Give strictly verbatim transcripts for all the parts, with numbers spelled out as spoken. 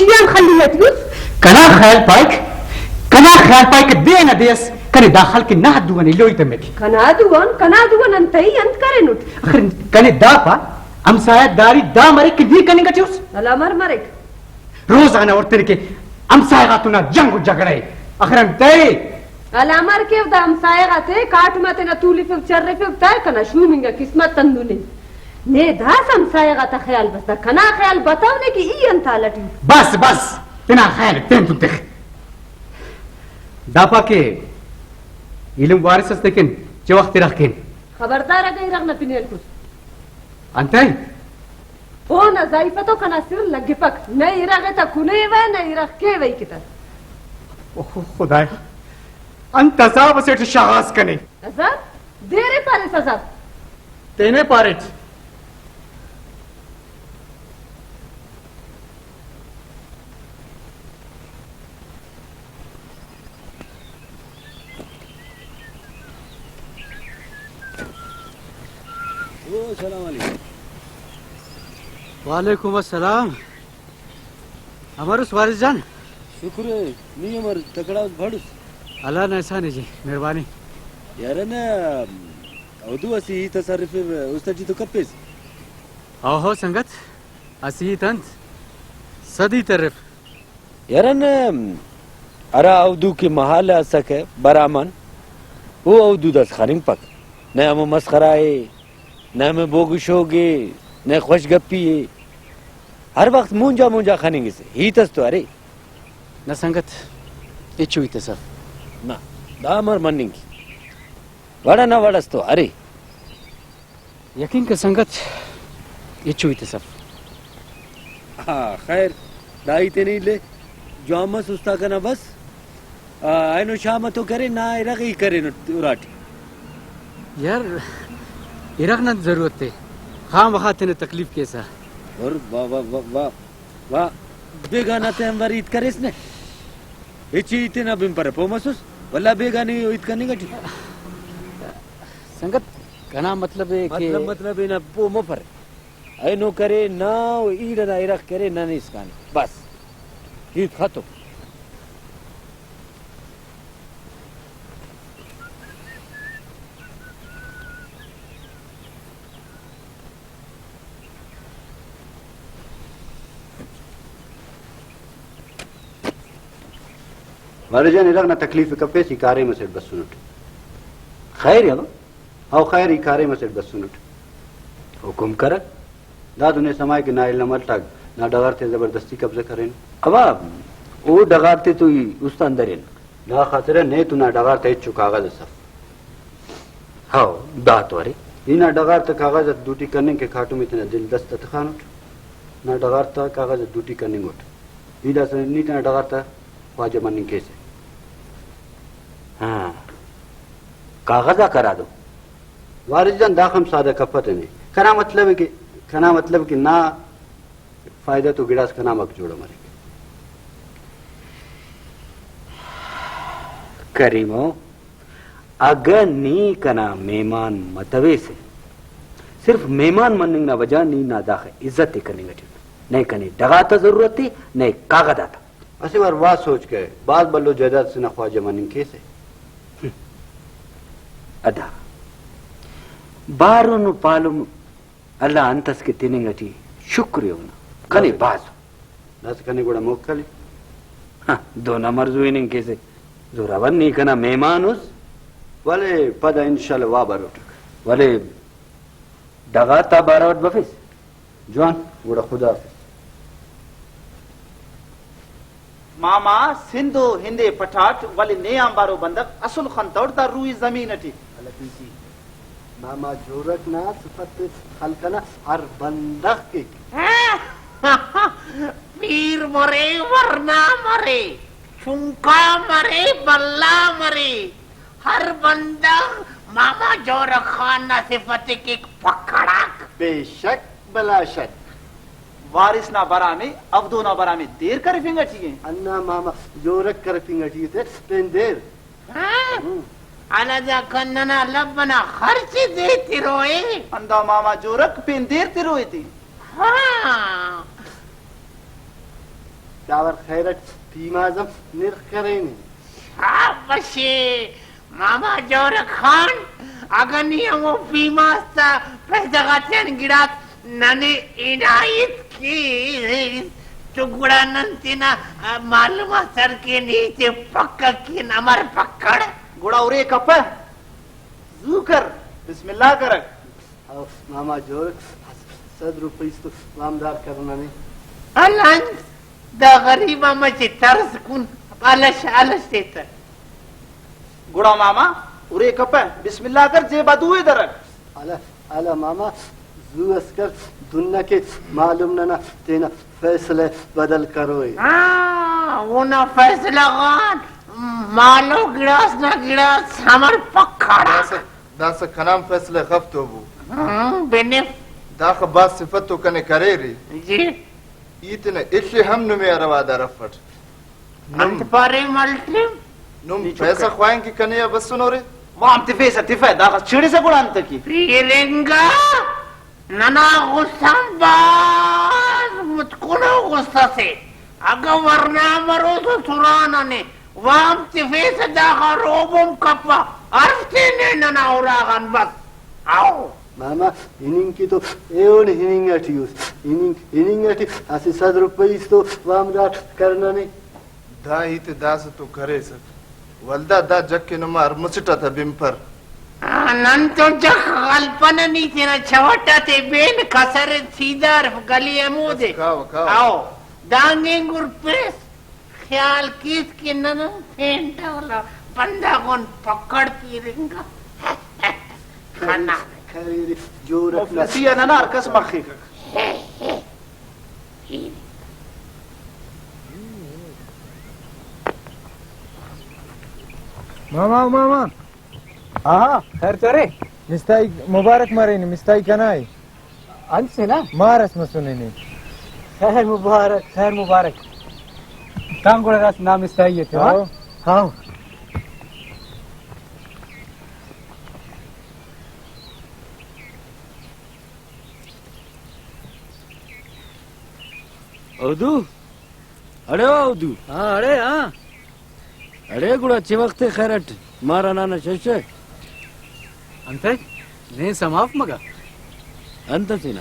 تیان خلی ءِ ٹی اُس۔ کنا خیال پائک، کنا خیال پائک دے نا دے اس کنے دا خلق نا دو آن ایلوئی تمک۔ کنا دو آن، کنا دو آن انتئی انت کرینٹ؟ آخر کنے دا پا، ہمسایہ داری دا مریک کہ نی کننگ ٹی اُس؟ الامر مریک۔ روزانہ ہُرتنے کہ ہمسایہ غاتون آ جنگ و جھگڑہ ءِ۔ آخر انتئے؟ الامر کیو دا ہمسایہ غاتے، کاٹم آ تینا تولفیو چرفیو، تہ کنا شوم انگا قسمت ہندن ءِ۔ نے داسہ ہمسایہ غاتا خیال بس، دا کنا خیال بتو نے کہ ای انت حال ٹی اُس۔ بس بس، تینا خیال ءِ تین تون تخ۔ دا پا کہ ایلم وارث اس تیکن چہ وخت اِرغ کین۔ خبردار اگہ اِرغ نا پن ءِ ہلکس۔ انتئے؟ اونا زائیفہ تو کنا سر لگپک، نہ اِرغ ءِ تا کنیوہ، نہ اِرغ کیوہ ای کہ تا۔ اوہ خدایا، انت عذاب اسے ٹی شاغاس کنے۔ عذاب؟ دیرے پاریس عذاب۔ تینے پاریٹ۔ او، السلام علیکم۔ وعلیکم السلام۔ امر اس وارث جان؟ شکر ءِ، نی امر تکڑا اس، بھڑ اس؟ اللہ نا احسان ءِ جی، مہربانی۔ یار نا، اودو اسہ ہیت اس ارفیو، است ٹی تو کپیس؟ ہو ہو سنگت، اسہ ہیت انت، صد ہیت ارف۔ یار نا، ہرا اودو کہ مہالہ اسکہ برامان، او اودو داسہ خننگپک۔ نئے ہمو مسخرہ ءِ، نئے ہمو بوگ و شوگ ءِ، نئے خوش گپی ءِ۔ ہر وخت مونجا مونجا خننگسہ، ہیت اس تو ارے۔ نہ سنگت، ہچو ہیت اس اف۔ نہ، دا امر مننگ کہ وڑ ئنا وڑ اس تو ارے۔ یقین کہ سنگت، ہچو ہیت اس اف۔ ہاں، خیر، دا ہیت ءِ نی لے، جوان مس استا کنا بس۔ آ، اینو شام تو کرے، نا اِرغ ای کرینٹ اراٹی۔ یار، اِرغ نا انت ضرورت ءِ؟ خام مخا تینے تکلیف کیسہ۔ اور واہ، واہ، واہ، واہ، واہ۔ بیگانہ تے ہم وری ہیت کریس نے۔ ہچ ای تینا بنپرہ پہہ مسس۔ واللہ بیگانہ ای ہیت کننگ ٹی۔ سنگت، کنا مطلب ءِ کہ مطلب، مطلب ای نا پہہ مفر۔ اینو کرے نا، ایڑ ئنا اِرغ کرے ننے اسکان۔ بس۔ ہیت ختم۔ والد جان، اِرغ نا تکلیف ءِ کپیس، ای کاریم اسیٹ بسنٹ۔ خیر ءِ ابا۔ او خیر، ای کاریم اسیٹ بسنٹ۔ حکم کرک۔ دادو نے سما ءِ کہ نا علم الٹاک نا ڈغار تے زبردستی قبضہ کرینو۔ ابا، او ڈغار تے تو ای استان درینک۔ دا خاطر ءِ نے تو نا ڈغار تا ہچو کاغذ اس اف۔ ہاؤ، دا تو ارے۔ ای نا ڈغار تا کاغذ ات دوٹی کننگ کہ کاٹم ءِ تینا دل دست ءِ تخانٹ۔ نا ڈغار تا کاغذ ات دوٹی کننگ اٹ۔ ای داسہ نی تینا ڈغار تا خواجہ مننگ کیسہ۔ ہاں۔ کاغذ آک ہرادو؟ وارث جان، داخہ ہم سادہ کپہ تینے۔ کنا مطلب کہ، کنا مطلب کہ نا فائدہ تو گڑاس کنا مک جوڑ مریک۔ کریمو، اگہ نی کنا مہمان متویسہ، صرف مہمان مننگ نا وجہ نی نا داخہ عزت ءِ کننگ ٹی اٹ۔ نئے کنے ڈغار تا ضرورت ءِ، نئے کاغذ آتا۔ اسہ وار وا سوچ کہ بھاز بھلو جائیداد سے نا خواجہ مننگ کیسہ۔ ادا بارن و پالم اللہ انت اس کہ تننگ ٹی شکر ءِ اونا۔ کنے داسہ، بھاز۔ داسہ کنے گڑا موکل ءِ۔ ہاں، دو نمبر زو ہننگ کیسہ۔ زوراور، نی کنا مہمان اس۔ ولے پدا انشاءاللہ وا بروٹک۔ ولے ڈغار تا بارو اٹ بفیس۔ جوان، گڑا خدا حافظ۔ ماما، سندھ و ہند ءِ پٹاٹ، ولے نے آنبارو بندغ اسل خنتوٹ دا روئی زمین اٹی۔ ماما جورک نا صفت خلق انا ہر بندغ کیک۔ پیر مرے، ورنا مرے، چنکا مرے، بھلا مرے، ہر بندغ ماما جورک خان نا صفت ءِ کیک پکڑاک۔ بے شک بلا شک۔ وارث نا برام ءِ، عبدو نا برام ءِ دیر کرفنگ اٹی ءِ۔ ہندا ماما جورک کرفنگ اٹی ءِ تے پین دیر۔ ہاں؟ ہم۔ ہندا کن ننا لب انا خرچ ءِ دے تروئے۔ ہندا ماما جورک پین دیر تروئے تے۔ ہاں۔ داور خیر اٹ پیماز ہم نرخ کرینے۔ شاباشے ماما جورک خان، اگہ نی ہمو پیماز تا پیسہ غاتیان گڑاس ننے عنایت کیس تو گڑا نن تینا، آ، معلوم آ سر کین، ہیت ءِ پکہ کین۔ امر پکڑ۔ گڑا ارے کپہ، زو کر، بسم اللہ کرک۔ او ماما جورک، صد روپئی اس تو وامدار کرنانے۔ الان دا غریب آ مچے ترس کن، الش الش تیتہ۔ گڑا ماما، ارے کپہ، بسم اللہ کر، زیبا دو ءِ درک۔ الہ، الہ ماما، زو اس کر، دنہ کہ معلوم ننا تینا فیصلہ بدل کروئے۔ ہاں، اونا فیصلہ غان مالو گڑاس نا گڑاس ہمر پکھاڑا۔ داسہ، داسہ کنا ہم فیصلہ خف تو بو۔ ہاں، بنف۔ داخہ بھاز صفت تو کنے کریرے۔ جی۔ ای تینا الے ہم نمے آ روادار افٹ۔ نم، انت پارے ملٹم؟ نم پیسہ خواہنگ کہ کنے آ بسنورے؟ وام تفیسہ تفہ، داخس چڑسہ گڑا انت کہ؟ پیرنگا، ننا غصہ بھاز متکنو غصہ سے۔ اگہ ورنا مروسس ہرا ننے وام تفیسہ، داخہ روبم کپہ، ہرفتے نے ننا اراغان بس۔ او۔ ماما، ہننگ کہ تو ایہن ہننگ اٹی اس۔ ہننگ، ہننگ اٹی اسہ صد روپئی اس تو وامدار کرنانے۔ دا ہیت ءِ داسہ تو کریسٹ، ولدا دا جک ءِ نما ہر مسٹ آتا بنپر۔ آ، نن تو جک غلپنہ، نی تینا چوٹ آتے بین، کسر سیدھا ہرف گلی ہمودے۔ بس کاوہ، کاوہ۔ او، دانگ اینگر پیس، خیال کیس کہ نن ہم پین ڈول آ بندغ ان پکڑ پیرنگا۔ خنا۔ خیر، جوڑ مفلسی آ ننا ہر کس مخیکک۔ ماما، او ماما۔ ہاں، ہاں، خیر تو ارے؟ مستائی مبارک مرے نے، مستائی کنا ءِ۔ انت سے نا؟ مار اس مسنے نے۔ خیر مبارک، خیر مبارک۔ تام گڑا راست نام مستائی ءِ تیوہ۔ ہاؤ۔ ہاؤ۔ اودو؟ اڑے او اودو؟ ہاں، اڑے، ہاں۔ اڑے گڑا چہ وخت خیر اٹ مارا نانا ششہ۔ انتئے؟ نے سماف مگہ؟ انت سے نا؟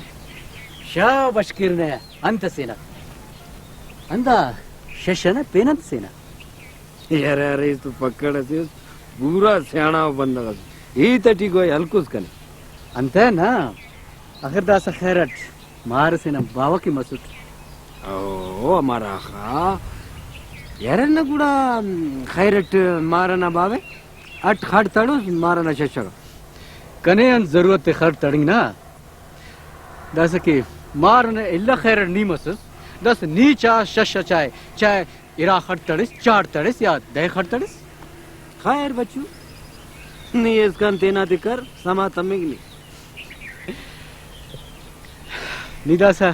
شاباش کرنہ، انت سے نا؟ اندا ششہ نا پین انت سے نا؟ یار، ارے تو پکڑ اسے اس، پورا سیانڑا بندغ اس۔ ہیت اٹی گوئے ہلکس کنے۔ انتئے نا؟ آخر داسہ خیر اٹ مار اسے نا باوہ کہ مسٹ۔ او، او امر آخا۔ یار نہ گڑا خیر اٹ مار ئنا باوہ اٹ خڑ تڑوس مار ئنا ششہ غا۔ کنے انت ضرورت ءِ خڑ تڑنگ نا؟ داسہ کہ مار ئنا الہ خیر اٹ نی مسس، داسہ نی چا ششہ چائے، چائے ارا خڑ تڑس، چاڑ تڑس یا دہ خڑ تڑس۔ خیر بچو، نی اسکان تینا تے کر، سما تمنگ نی۔ نی داسہ،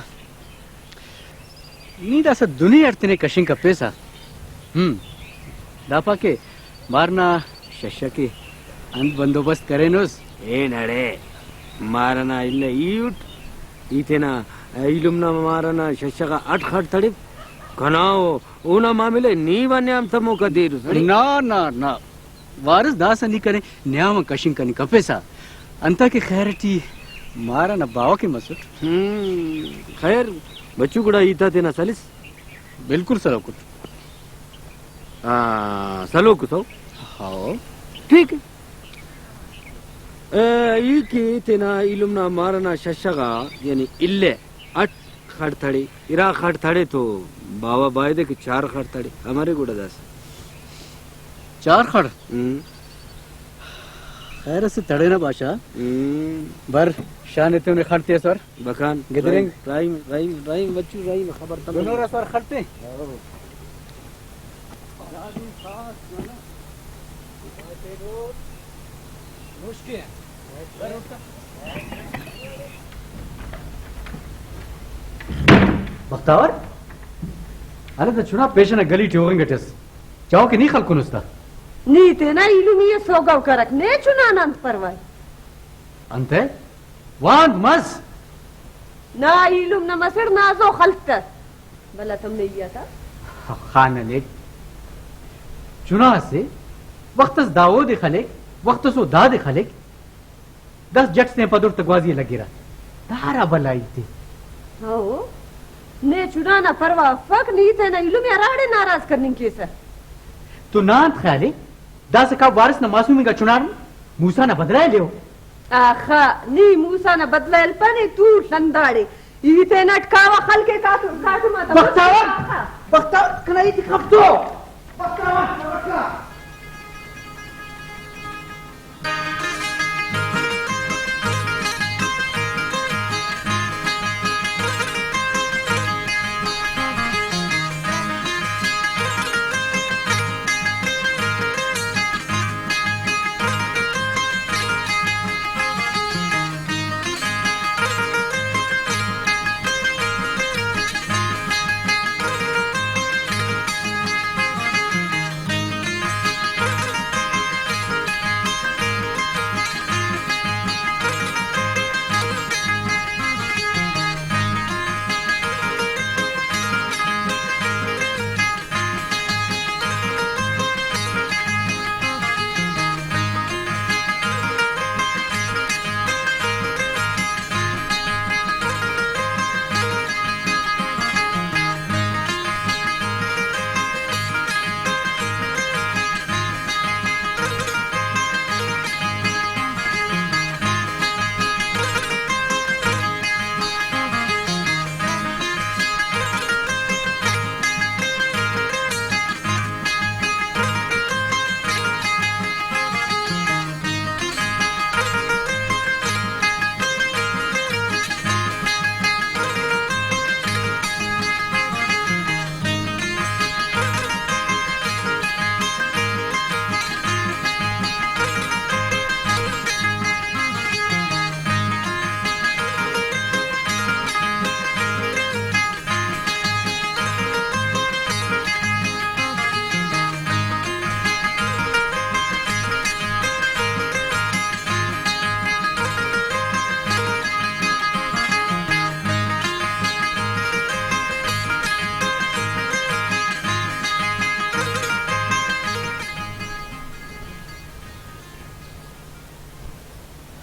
نی داسہ دنیا اٹ تینے کشنگ کپیسہ۔ ہم۔ دا پا کہ مار نا ششہ کہ انت بندوبست کرینس؟ اے نڑے، مار ئنا الہ ای اٹ، ای تینا ایلم نا مار ئنا ششہ غا اٹ خڑ تڑپ، کنا و اونا معاملہ ءِ نی و نیام تموکا دیرس، اڑے؟ نا، نا، نا۔ وارث، داسہ نی کنے نیام آن کشنگ کننگ کپیسہ، انتئے کہ خیر ٹی مار ئنا باوہ کہ مسٹ۔ ہم، خیر بچو، گڑا ہیت آ تینا سلس۔ بالکل سلوک اٹ۔ آ، سلوک سو؟ ہاؤ۔ ٹھیک ہے۔ اے، ای کہ تینا ایلم نا مار ئنا ششہ غا، یعنی الہ اٹ خڑ تڑے، ارا خڑ تڑے تو باوہ بایدے کہ چار خڑ تڑے، امرے گڑا داسہ؟ چار خڑ؟ ہم۔ خیر اسے تڑینہ باشا۔ ہم۔ بر، شان ایتون خڑ تیسر۔ بکان۔ گدرینگ۔ رحیم، رحیم، رحیم، رحیم، بچو رحیم، خبر تم۔ دنور اسر خڑ تے۔ بختاور، ہندا چنا پیشن ء گلی ٹی ہورنگ اٹ اس۔ چاہو کہ نی خلکنس تا۔ نی تینا ایلمی ء سوگو کرک، نے چنان انت پرواہ؟ انتئے؟ وانگ مس۔ نا ایلم نا مسڑ نازو خلتس۔ بھلا تم نے ای آتا؟ خان علی، چنا اسے، وخت اس دا اودے خلیک، وخت اس او دادے خلیک۔ داسہ جٹ سے پدر تہ گوازی لگرہ۔ دارا بھلا ہیت ءِ۔ ہو، نے چنا نا پرواہ افک، نی تینا ایلم ءِ ہراڑے ناراض کننگ کیسہ۔ تو نا انت خیال ءِ؟ داسہ کا وارث نا معصوم انگا چنار موسیٰ نا بدلہ ءِ لیو۔ آخا، نی موسیٰ نا بدلہ ہلپہ نے، تو ہنداڑے۔ ای تینٹ کاوہ خلق ءِ کاٹم، کاٹم آتا بختاور، آخا۔ بختاور، کنا ہیت ءِ خفتو۔ بختاور، بختاور۔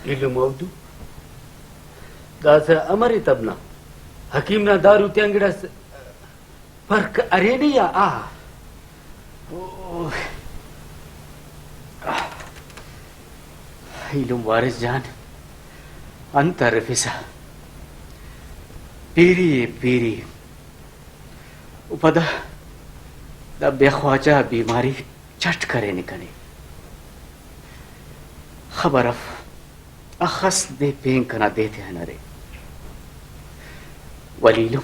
ایلم اودو داسہ امر ایتب نا؟ حکیم نا دارو تیان گڑاس فرق ارینے یا آ؟ او۔ ایلم وارث جان، انت ارفسہ؟ پیری ءِ پیری۔ و پدا دا بے خواجہ بیماری چٹ کرینے کنے۔ خبر اف، اخس دے پین کنا دے تیان ارے۔ ولی ایلم،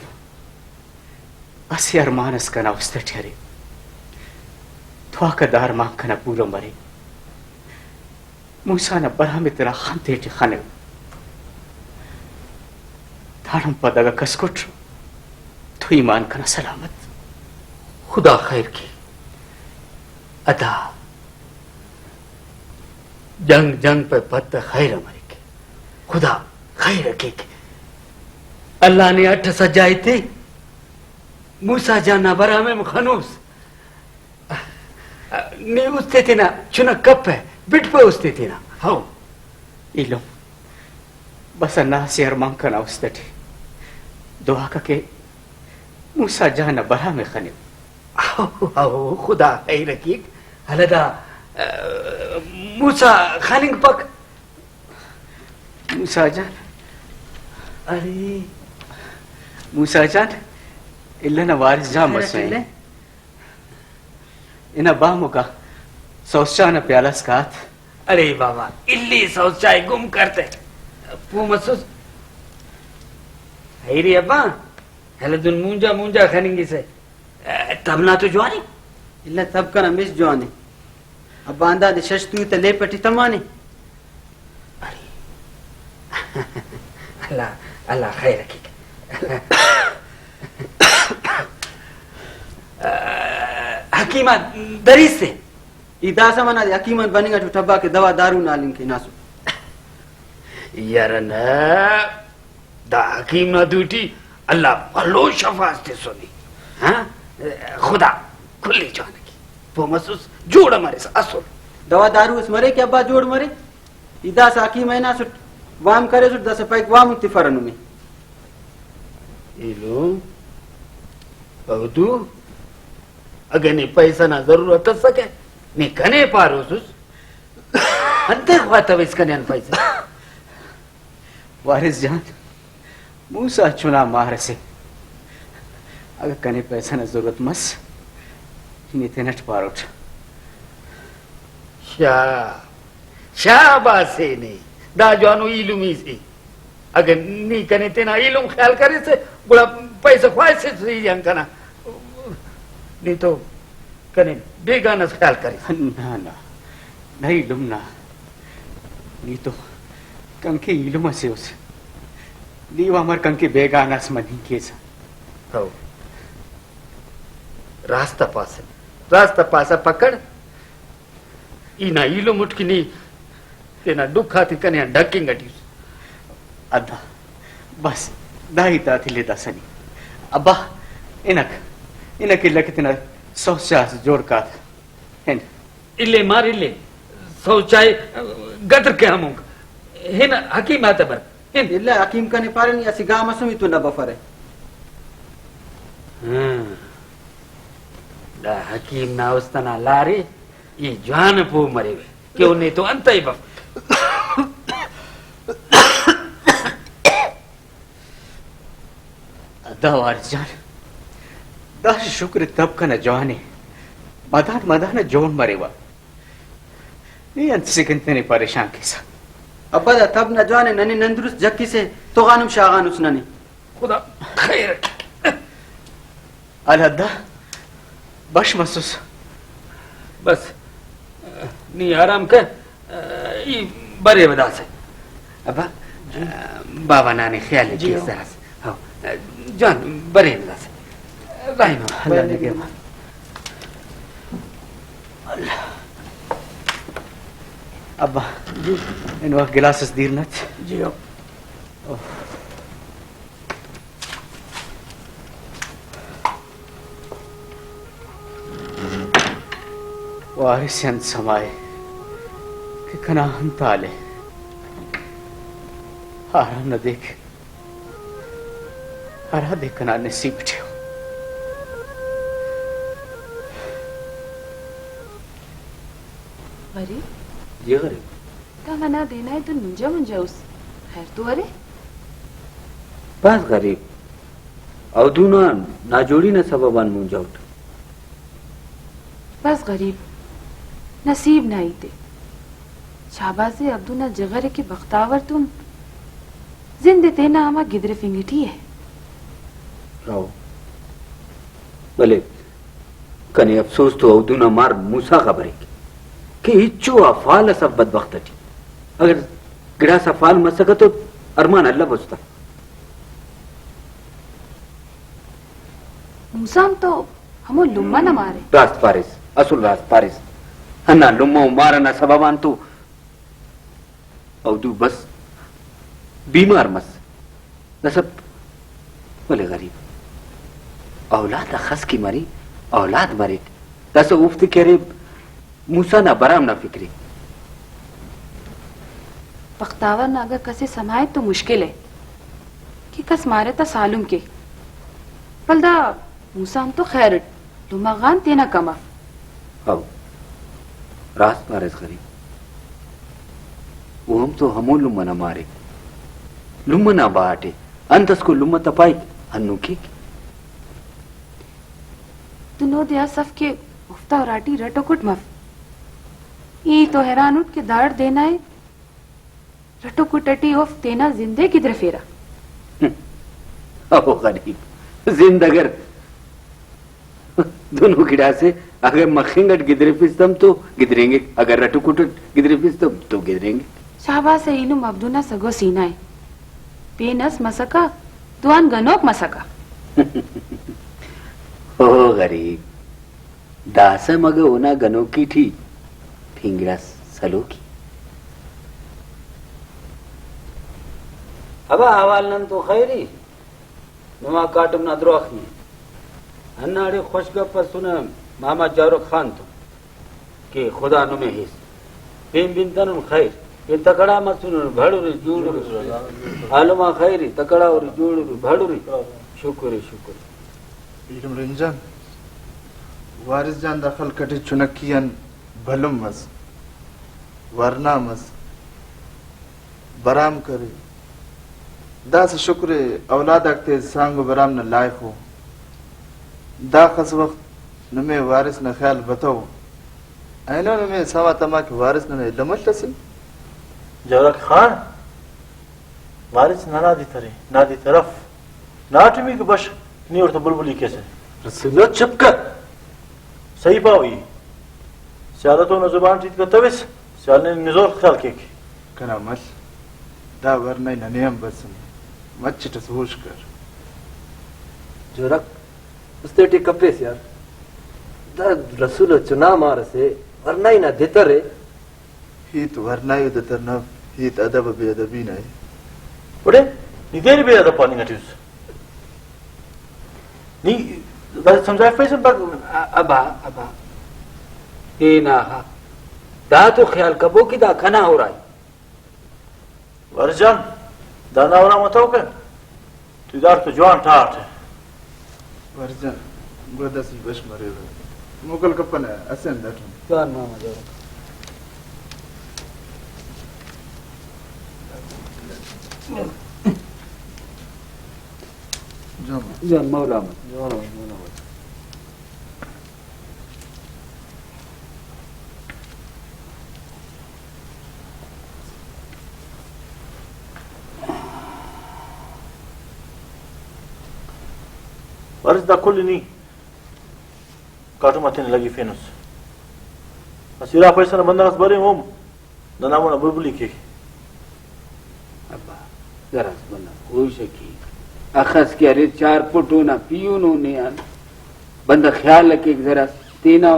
اسہ ارمان اس کنا است ٹی ارے۔ تواکہ دا ارمان کنا پورو مرے۔ موسیٰ نا برام ءِ تینا خن تیٹی خنو۔ داڑان پد اگہ کس کٹ تو ایمان کنا سلامت۔ خدا خیر کے۔ ادا جنگ، جنگ پہ پد خیر مریک۔ خدا خیر کیک۔ اللہ نے اٹ سجا ایتے۔ موسیٰ جان نا برام ءِ خنوس۔ نی استے تینا چنک کپہ، بٹپہ استے تینا۔ ہو۔ ایلم، بس انا اسہ ارمان کنا است ٹی۔ دعا ککے موسیٰ جان نا برام ءِ خنو۔ ہو، ہو، خدا خیر کیک۔ ہلدا، آ، موسیٰ خننگ پک۔ موسیٰ جان۔ ارے۔ موسیٰ جان، الہ نا وارث جان خیر مسوئے۔ اٹی الہ؟ انا با مکا سوس چاہ نا پیالہ اس کات۔ ارے بابا، الی سوس چاہ گم کرتے۔ پو مسوس۔ ہیری ابا، ہلہ دن مونجا مونجا خننگسہ۔ تب نا تو جوانے؟ الہ تب کنا مش جوانے۔ ابا ہندادے شش تو تہ لیپ ٹی تمانے۔ ارے۔ اللہ، اللہ خیر کیک۔ حکیم آ دریس تے۔ ای داسہ منہ دے حکیم آن بننگ اٹ ٹبا کہ دوا دارو نا ہلنگ کیناسو۔ یار نہ۔ دا حکیم نا دوٹی اللہ بھلو شفا اس تسنے۔ ہاں؟ خدا کل ءِ جوان ءِ کے۔ پہہ مسس جوڑ مریسہ اسل۔ دوا دارو اس مرے کہ ابا جوڑ مرے؟ ای داسہ حکیم ءِ ہناسٹ، وام کریسٹ، داسہ پائک وام تفرہ نمے۔ ایلم، اودو، اگہ نے پیسہ نا ضرورت اسکہ، نے کنے پاروسس، انتئے خواتویس کنے آن پیسہ؟ وارث جان، موسیٰ چنا مار اسے۔ اگہ کنے پیسہ نا ضرورت مس، نی تینٹ پاروٹ۔ شا-، شاباس ءِ نے، دا جوانو ایلمی سے۔ اگہ نی کنے تینا ایلم خیال کریسہ، گڑا پیسہ خواہسس ای آن کنا۔ نی تو کنے بیگانہ اس خیال کریس۔ نہ، نہ، نہ ایلم نہ۔ نی تو کنکے ایلم اسے اس۔ نی و امر کنکے بیگانہ اس مننگ کیسہ۔ ہو۔ راست پاسہ، راست پاسہ پکڑ۔ ای نا ایلم اٹ کہ نی تینا ڈکھ آتے کنے آن ڈھکنگ اٹی اس۔ ادا، بس، دا ہیت آتے لے داسہ نی۔ ابا، ہنک، ہنک الہ کہ تینا سوچ آ جوڑ کاتا۔ ہن۔ الے مار الے، سوچائے گدر کے ہمونک۔ ہن حکیم آتا بر۔ ہن۔ الہ حکیم کنے پارے نی اسہ گام ئس ہم ای تو نہ بفرہ۔ ہاں۔ دا حکیم نا است ئنا لارے، ای جوان پہہ مریوہ کہ او نے تو انتئے بف۔ دا وارث جان، دا شکر تب کنا جوان ءِ، مدان مدان جوڑ مریوہ۔ نی انت سے کن تینے پریشان کیسہ؟ ابا دا تب نا جوان ءِ، ننے نن درست جکسے، تو غانم شاغانس ننے۔ خدا خیر۔ الحدا بش مسس۔ بس، نی آرام کر، ای بریوہ داسہ۔ ابا، بابا نانے خیال ءِ جی کیس ہو۔ دراس۔ ہو، جان بریوہ داسہ۔ رحیم اللہ نگہبان۔ اللہ۔ ابا، جی۔ اینو گلاس اس دیر نت۔ جی ہو۔ اوہ۔ وارث انت سمائے کہ کنا انت حال ءِ؟ آرام نا دیک، ہرا دے کنا نصیب ٹی ءُ۔ غریب۔ جی غریب۔ دا ننا دینہ ءِ دن مونجا مونجا اس، خیر تو ارے؟ بس غریب، اودو نا ناجوڑی نا سبب آن مونجا اٹ۔ بس غریب، نصیب نا ہیت ءِ۔ شاباس ءِ عبدو نا جغر ءِ کہ بختاور تون زند ءِ تینا ہما گدرفنگ ٹی ءِ۔ او۔ بلے کنے افسوس تو اودو نا مار موسیٰ غا بریک کہ ہچو آ فال اس اف بدبخت ٹی۔ اگر گڑاس آ فال مسکہ تو ارمان الوس تہ۔ موسیٰ ہم تو ہمو لمہ نا مار ءِ۔ راست پاریس، اسل راست پاریس۔ ہندا لمہ و مار ئنا سبب آن تو اودو بس بیمار مس۔ داسہ ولے غریب اولاد اخس کہ مرے، اولاد مریک، داسہ اوفتے کہ ارے موسیٰ نا برام نا فکر ءِ۔ بختاور نا اگہ کس ءِ سمائے تو مشکل ءِ کہ کس مارے تا سالم کے، ولدا موسیٰ ہم تو خیر اٹ، لمہ غان تینا کم اف۔ ہو، راست پاریس غریب۔ او ہم تو ہمو لمہ نا مار ءِ، لمہ نا باہٹ ءِ۔ انت اس کو لمہ تپائک، ہندن کیک۔ دن اودے اس اف کہ اوفتا اراٹی رٹ و کٹ مف۔ ای تو حیران اٹ کہ داڑ دینہ ءِ رٹ و کٹ اٹی اوفک تینا زند ءِ گدرفیرہ۔ او غریب، زند اگر دنو گڑاسے، اگر مخنگ اٹ گدرفس تم تو گدرینگک، اگر رٹ و کٹ اٹ گدرفس تم تو گدرینگک۔ شاباس ءِ، ای نم عبدو نا سگو سینہ ءِ۔ پین اس مسکہ، تو آن گنوک مسکہ۔ او غریب، داسہ مگہ اونا گنوکی ٹی پین گڑاس سلوکی۔ ابا، احوال نن تو خیر ای؟ نما کاٹم نا دراخی ءِ۔ ہنداڑے خوش گپ ئسنہ ماما جورک خان تو کہ خدا نمے ہیس۔ پین بنتنن خیر، پین تکڑا مسنن، بھڑرے جوڑرے۔ عالم آ خیر ءِ، تکڑا ارے جوڑرے، بھڑرے۔ شکر ءِ، شکر ءِ۔ ایلم رحیم جان، وارث جان دا خلق اٹی چنکی آن بھلن مس، ورنا مس، برام کرے۔ داسہ شکر ءِ اولاد آک تینے سانگ و برام نا لائخ ءُ۔ داخس وخت نمے وارث نا خیال بتو۔ اینو نمے سما تما کہ وارث ننا الم اٹ اسے۔ جورک خان، وارث ننا دے ترے، نا دے ترف۔ ناٹمیکو بش، نی اوڑتون بلبلی کیسہ۔ رسولو، چپ کر۔ صحیح پاوہ ای۔ سیال تو نا زبان ٹی کتوس، سیال نے نزور خیال کیک۔ کنا مل، دا ورنائی ننے ہم بسنے۔ مچٹ اس ہوش کر۔ جورک، است ٹی کپیس یار۔ دا رسولو چنا مار اسے، ورنائی نا دتر ءِ۔ ہیت ورنائی و دتر نا، ہیت ادب و بے ادبی نا ءِ۔ گڑا نی دیر بے ادب پاننگ ٹی اس۔ نی داسہ سمجھائفیسہ بس۔ ابا، ابا۔ اے نا ہا۔ دا تو خیال کبو کہ دا کنا ہورا ءِ۔ وارث جان، دانا ہورا متو کہ تو داڑتو جوان ٹاٹ۔ وارث جان، گڑا داسہ ای بش مریرہ۔ موکل کپنہ اسہ ہند اٹ ہم۔ جوان ماما جوڑ۔ جوان۔ جوان مولا مس۔ جوان مولا مس۔ وارث، دا کل نی کاٹم آ تینے لگفینس۔ اسہ ارا پیسہ نا بندغ اس برے، اوم ننا مونا بلبلی کیک۔ ابا، زراس بندغ ہوش ءِ کیک۔ اخس کہ اریر چار پٹ اونا پیہن ءُ نے آن۔ بندغ خیال ءِ کیک زراس تینا۔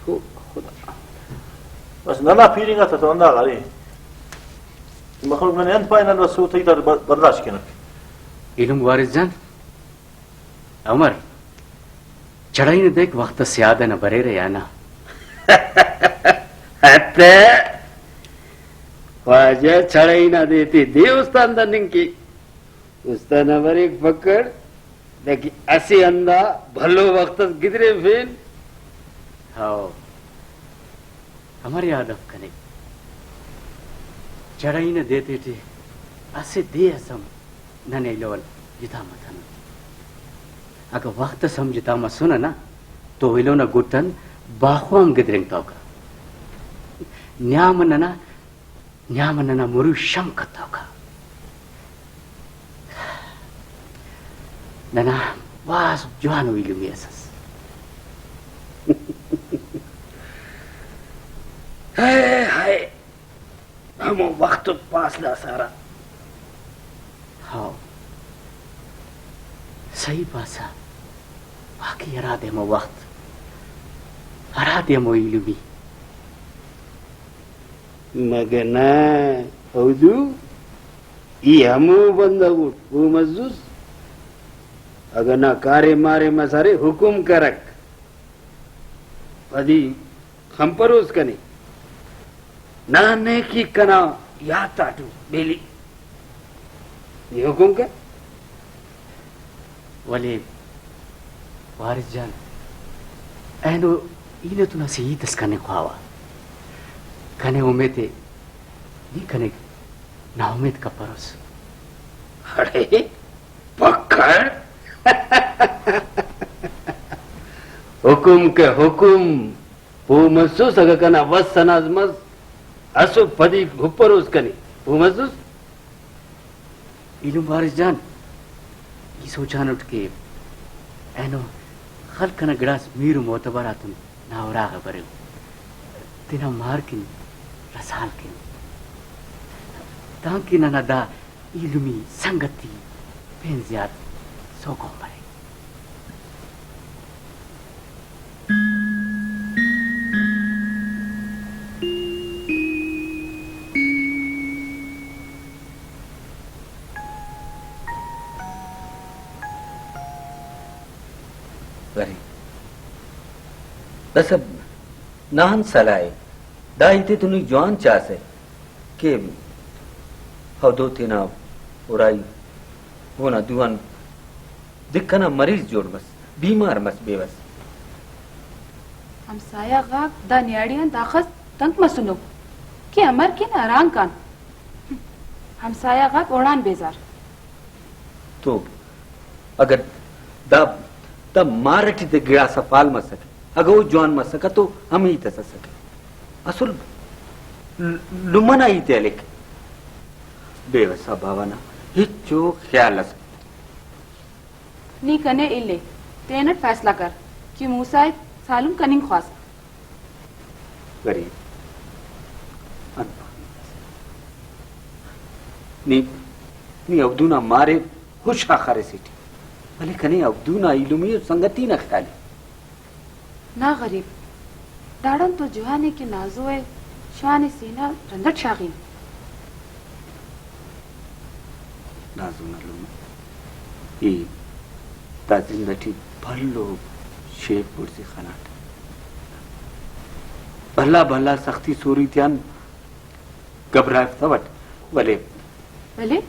او خدا۔ بس ننا پیرنگ آتا تو ہنداخہ ارے۔ مخلوق ننے انت پائے، نن بس او تہی تا بر-، برداشت کینک۔ ایلم وارث جان۔ عمر، چڑائی نا دیک وخت اس یاد ئنا بریرہ یا نہ؟ اتے خواجہ، چڑائی نا دے تے دے استان دننگ کیک۔ استان نا بریک پکڑ، داکہ اسہ ہندا بھلو وخت اس گدریفین۔ ہاؤ۔ امر یاد اف کنے؟ چڑائی نا دے تیٹی اسہ دے اس ہم ننے ایلو آن جتا متنو۔ اگہ وخت اس ہم جتا مسنہ نا تو ایلو نا گٹ آن باخو ہم گدرینگتوکہ۔ نیام ننا، نیام ننا مروئی شم کتوکہ۔ ننا بھاز جوانو ایلمی اس ئس۔ ہائے ہائے، ہمو وخت پاس داسہ ارا۔ ہاؤ، صحیح پاسہ۔ واقعی ہرادے ہمو وخت، ہرادے ہمو ایلمی۔ مگہ نہ، ہودو؟ ای ہمو بندغ اٹ، او مسوس؟ اگہ نا کاریم ماریم اس ارے، حکم کرک۔ پدی خنپروس کنے۔ نا نیکی کنا یات آٹو بیلی۔ نی حکم کے۔ ولے وارث جان، اینو ای نتون اسہ ہیت اس کننگ خواوہ۔ کنے امیت ءِ نی کنے نا امید کپروس۔ اڑے پکڑ۔ حکم کے حکم۔ پہہ مسوس اگہ کنا وس ئنا مس، اسو پدی ہپروس کنے، پہہ مسوس؟ ایلم وارث جان، ای سوچانٹ کہ اینو خلق ئنا گڑاس میر و معتبر آتون نا اراغا بریو، تینا مار کن رسال کن، تانکہ ننا دا ایلمی سنگتی پین زیات سوگو مرے۔ داسہ نا انت سلاہ ءِ؟ دا ہیت ءِ تو نی جوان چاسہ کہ ہودو تینا ارائی اونا دو آن دک ئنا مریض جوڑ مس، بیمار مس، بے وس۔ ہمسایہ غاک دا نیاڑی آن داخس تنک مسنو کہ امر کین ہرانگ کان۔ ہمسایہ غاک اوڑان بیزار۔ تو اگہ دا، دا مار ٹی تے گڑاس آ فال مسکہ، اگہ او جوان مسکہ تو ہمے ہیت اس اسکہ۔ اسل ل-، لمہ نا ہیت ءِ ہلیک۔ بے وسا باوہ نا ہچو خیال اس۔ نی کنے الے، تینٹ فیصلہ کر کہ موسیٰ ءِ سالم کننگ خواسہ۔ غریب، انت پاننگ ئسے۔ نی، نی عبدو نا مارے ہُش آخر اسے ٹی، ولے کنے عبدو نا ایلمی و سنگتی نا خیال ءِ۔ نا غریب، داڑان تو جوان ءِ کہ نازو ءِ شوان ءِ سینہ رند اٹ شاغنگ۔ نازو نا لمہ، ای دا زند اٹی بھلو شیف بڑزی خناٹ۔ بھلا بھلا سختی سوری تیان گھبرائفتوٹ، ولے۔ ولے؟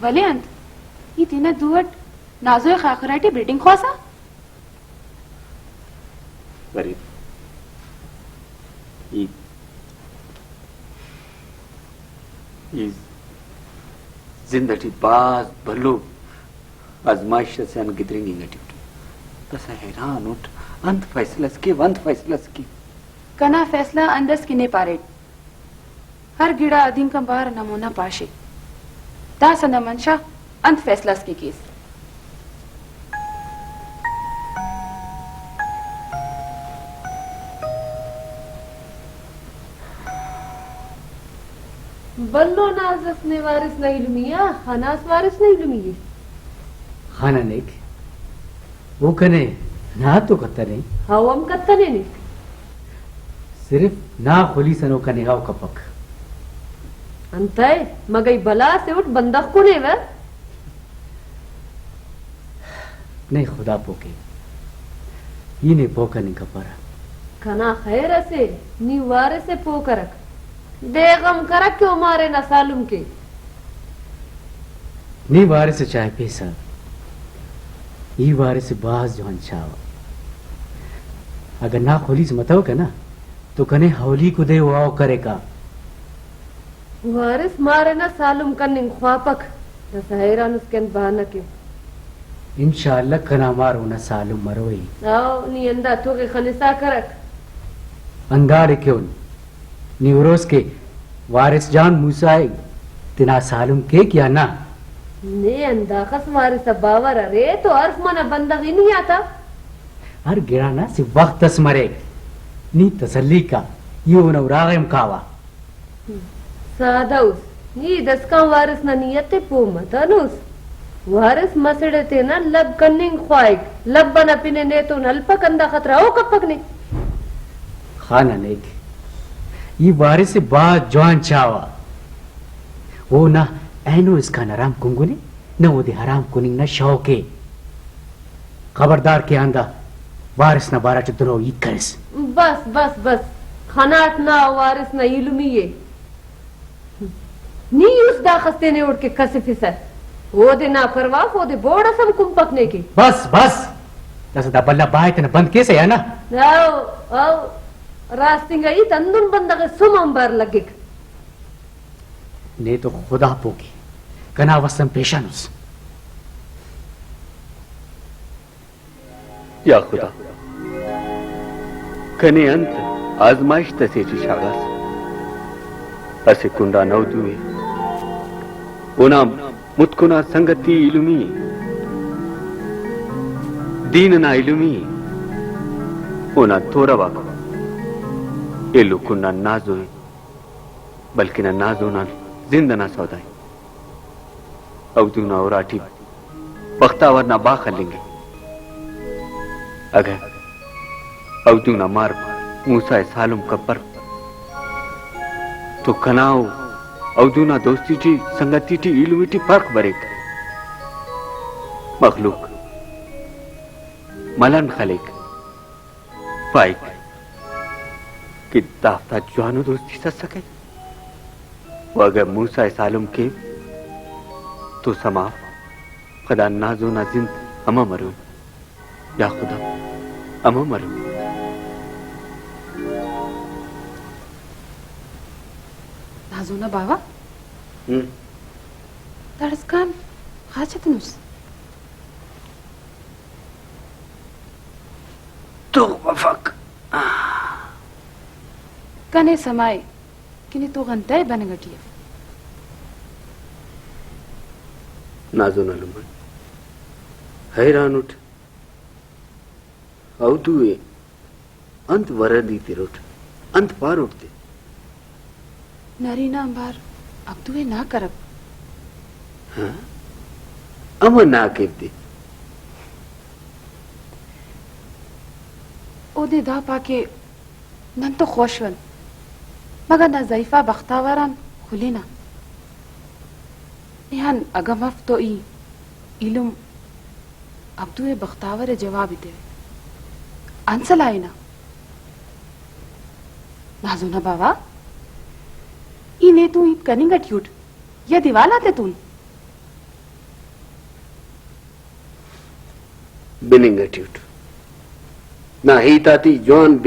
ولے انت؟ ای تینا دو اٹ نازو ءِ خاخر اٹی بریڈنگ خواسہ؟ غریب، ای، ای زند اٹی بھاز بھلو آزمائش اسے آن گدرینگ انگ اٹی اٹ۔ داسہ حیران اٹ، انت فیصلہ اس کیو، انت فیصلہ اس کیو۔ کنا فیصلہ ہند اس کہ نے پاریٹ۔ ہر گڑا ادینک آن بار نا مونا پاش ءِ۔ داسہ نا منشا انت فیصلہ اس کہ کیس؟ بھلو ناز اس نے وارث نا ایلمی آ، خناس وارث نا ایلمی ءِ۔ خننیک۔ او کنے نا تو کتنے۔ ہاؤ ہم کتنے نے۔ صرف نا خلیس انو کنے ہاؤ کپک۔ انتئے مگئی بلا سے اٹ بندغ کنے و۔ نے خدا پوکے۔ ای نے پوہ کننگ کپرہ۔ کنا خیر اسے، نی وارث ءِ پوہ کرک۔ دے غم کرک کہ او مارے نا سالم کے۔ نی وارث ءِ چائپیسہ، ای وارث ءِ بھاز جوان چاوہ۔ اگہ نا خلیس متوکہ نا تو کنے اولیکو دے او ہاؤ کریکہ۔ وارث مارے نا سالم کننگ خواپک، داسہ حیران اس کہ انت بہانہ کے۔ انشاءاللہ کنا مار اونا سالم مروئی۔ او نی ہندا تغ ءِ خنسا کرک۔ ہنداڑے کیون۔ نی اروس کہ وارث جان موسیٰ ءِ تینا سالم کیک یا نہ؟ نے ہنداخس وارث آ باور ارے تو ہرف منہ بندغ ہی نی آتا۔ ہر گڑا نا اسہ وخت اس مریک، نی تسلی کا، ای اونا اراغ ءِ ہم کاوہ۔ سادہ اس، نی داسکان وارث نا نیت ءِ پہہ متنس۔ وارث مسڑ ءِ تینا لب کننگ خواہک، لب ئنا پن ءِ نیتون ہلپک، ہندا خاطرا او کپک نے۔ خانہ نیک، ای وارث ءِ بھاز جوان چاوہ۔ او نہ اینو اسکان حرام کنگنے، نہ اودے حرام کننگ نا شوق ءِ۔ خبردار کہ آندا وارث نا بارہ ٹی دنو ہیت کریس۔ بس، بس، بس۔ خناٹ نا وارث نا ایلمی ءِ۔ نی اس داخس تینے اوڑکہ کسفسہ۔ اودے نا پرواہ اف، اودے بوڑ اس ہم کنپک نے کہ۔ بس، بس۔ داسہ دا بھلا بائے تینا بند کیسہ یا نہ؟ او، او۔ راست انگا ہیت ہندن بندغ ءِ سم آنبار لگک۔ نے تو خدا پوکے، کنا وس ہم پیشن اس۔ یا خدا، کنے انت آزمائشت اسے ٹی شاغاسہ؟ اسہ کنڈا نودو ءِ، اونا متکنا سنگتی ایلمی ءِ، دین ئنا ایلمی ءِ، اونا تورواک ایلو کنڈا نازو ءِ، بلکن نازو نا زند ئنا سودا ءِ۔ اودو نا اراٹی بختاور نا با خلنگ ءِ۔ اگہ اودو نا مار موسیٰ ءِ سالم کپر تو کنا و اودو نا دوستی ٹی، سنگتی ٹی، ایلمی ٹی فرق بریک۔ مخلوق ملنڈ خلیک۔ پائک، کہ دافتا جوانو دوستی سسکہ۔ و اگہ موسیٰ ءِ سالم کیو تو سما اف، پدا نازو نا زند امر مرو۔ یا خدا، امر مرو۔ نازو نا باوہ؟ ہم۔ داڑسکان خاچ اتنس؟ تغ بفک۔ کنے سما ءِ کہ نی تغ انتئے بننگ ٹی اف۔ نازو نا لمہ حیران اٹ۔ عبدو ءِ انت ورندی تروٹ؟ انت پاروٹ تے؟ نرینہ آنبار عبدو ءِ نا کرپ۔ ہاں؟ امر نا کیو تے؟ اودے دا پا کہ نن تو خوش ان، مگر نا زئیفا بختاور آن خلینہ۔ ایہان اگہ مف تو ای ایلم عبدو ءِ بختاور ءِ جواب ءِ تیوہ۔ انت سلاہ نا؟ نازو نا باوہ، ای نیتون ہیت کننگ اٹی اٹ یا دیوال آتتون؟ بننگ اٹی اٹ۔ نا ہیت آتے جوان